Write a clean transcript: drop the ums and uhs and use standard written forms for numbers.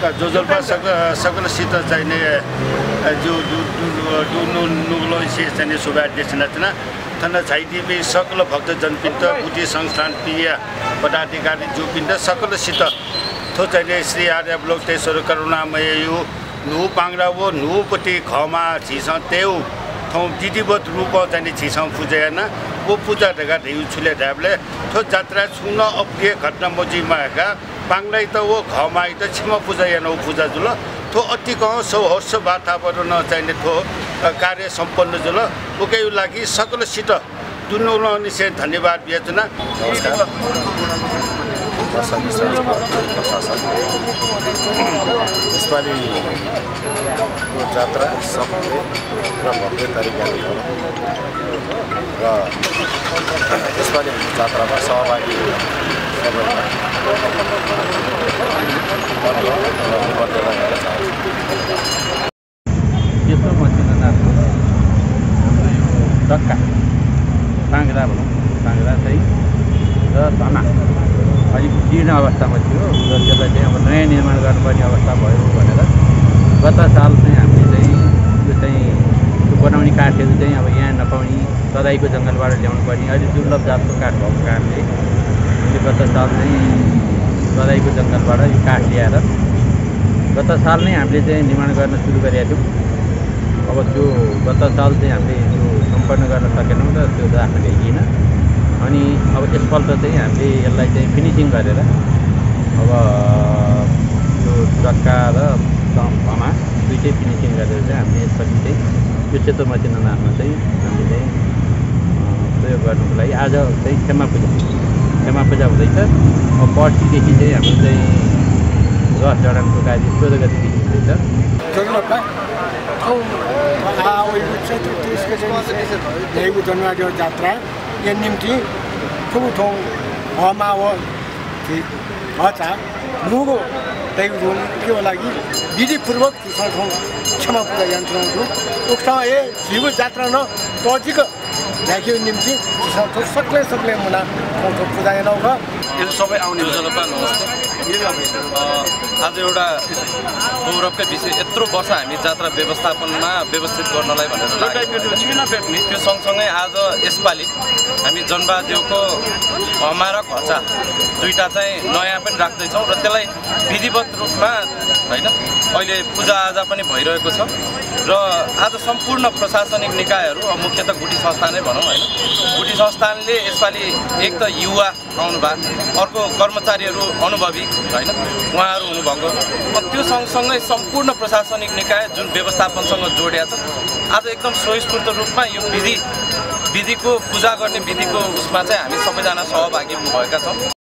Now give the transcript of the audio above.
जोजल्पा सकलसित चाहिने जो नुग्लो से चाहिने शुभाध्यक्ष नचना थन छाइदिबे सकल भक्त जनपिण्ड बुद्धि संस्थान प्रिय पदाधिकारी जो पिण्ड सकलसित थो चाहिने श्री आर्य ब्लक तेस्रो करुणामय यो नु पाङ्रा वो नुपति खमा छिस तेउ थौ विधिवत रूप चाहिने छिस पूजाना वो पूजा ढगा ढेउ छुले ढाबले थो जात्रा छुन अप्रिय घटना मोजीमा का पाङ्लाई त वो खमा त छिमा पूजा याना पूजा जुल थो अति कह सौहर्ष वातावरण चाहिने थो कार्य सम्पन्न जुल ओकै लागि सकलसित दुनुनि से धन्यवाद व्यजना यसपालि जात्रा सबले र भव्य तरिकाले हो र यसपालि जात्रामा सहभागी त्यस्तो मसिनाको दक्का पाङ्ग्रा भनौँ पाङ्ग्रा चाहिँ र धना अलिक जीर्ण अवस्थामा थियो र त्यसलाई चाहिँ अब नयाँ निर्माण गर्नुपर्ने अवस्था भयो भनेर गत साल चाहिँ हामीले चाहिँ यो चाहिँ बनाउने काठहरू चाहिँ अब यहाँ नपाउने सदाईको जङ्गलबाट ल्याउनु पर्ने अहिले दुर्लभ जातको काठ भएको कारणले हामीले गत साल चाहिँ सदाईको जङ्गलबाट यो काठ ल्याएर गत साल नै हामीले चाहिँ निर्माण गर्न सुरु गरेका थियौँ। अब त्यो गत साल चाहिँ हामीले त्यो सम्पन्न गर्न सकेनौँ र त्यो राख्न भ्याइएन। अनि अब यसपल्ट चाहिँ हामीले यसलाई चाहिँ फिनिसिङ गरेर अब यो चक्का र धमा दुइटै फिनिसिङ गरेर चाहिँ हामीले यसपछि चाहिँ यो सेतो मसिनामा चाहिँ हामीले चाहिँ प्रयोग गर्नुको लागि आज चाहिँ क्षमा पूजा हुँदैछ। अब पर्सिदेखि चाहिँ हाम्रो चाहिँ रस जडानको कार्य 14 गतिदेखि हुँदैछ। जात्रा या निम्ति ठुलो हमा हो हचा नुगो तैगुन के लागि विधिपूर्वक ठाउँ क्षमा पूजा यन्त्रहरू उक्ता ए शिव जात्रा न तजिक ढाक्यो निम्ति सक्ले मुना पूजा नौका यो सबै आउने जोजल्पा नमस्ते। आज एउटा गौरवकै विषय यत्रो वर्ष हामी जात्रा व्यवस्थापनमा व्यवस्थित गर्नलाई भनेर त्यो सँगसँगै आज यसपालि हामी जनबादेवको हमा र खचा दुईटा चाहिँ नयाँ पनि राख्दैछौँ र त्यसलाई विधिवत रूपमा होइन अहिले पूजाआजा पनि भइरहेको छ र आज सम्पूर्ण प्रशासनिक निकायहरू मुख्यतः गुठी संस्थानै भनौँ होइन गुठी संस्थानले यसपालि एक त युवा आउनुभएको अर्को कर्मचारीहरू अनुभवी होइन उहाँहरू हुनुभएको त्यो सँगसँगै सम्पूर्ण प्रशासनिक निकाय जुन व्यवस्थापनसँग जोडिया छ आज एकदम स्वस्फूर्त रूपमा यो विधिको पूजा गर्ने विधिको उसमा चाहिँ हामी सबैजना सहभागी भएका छौँ।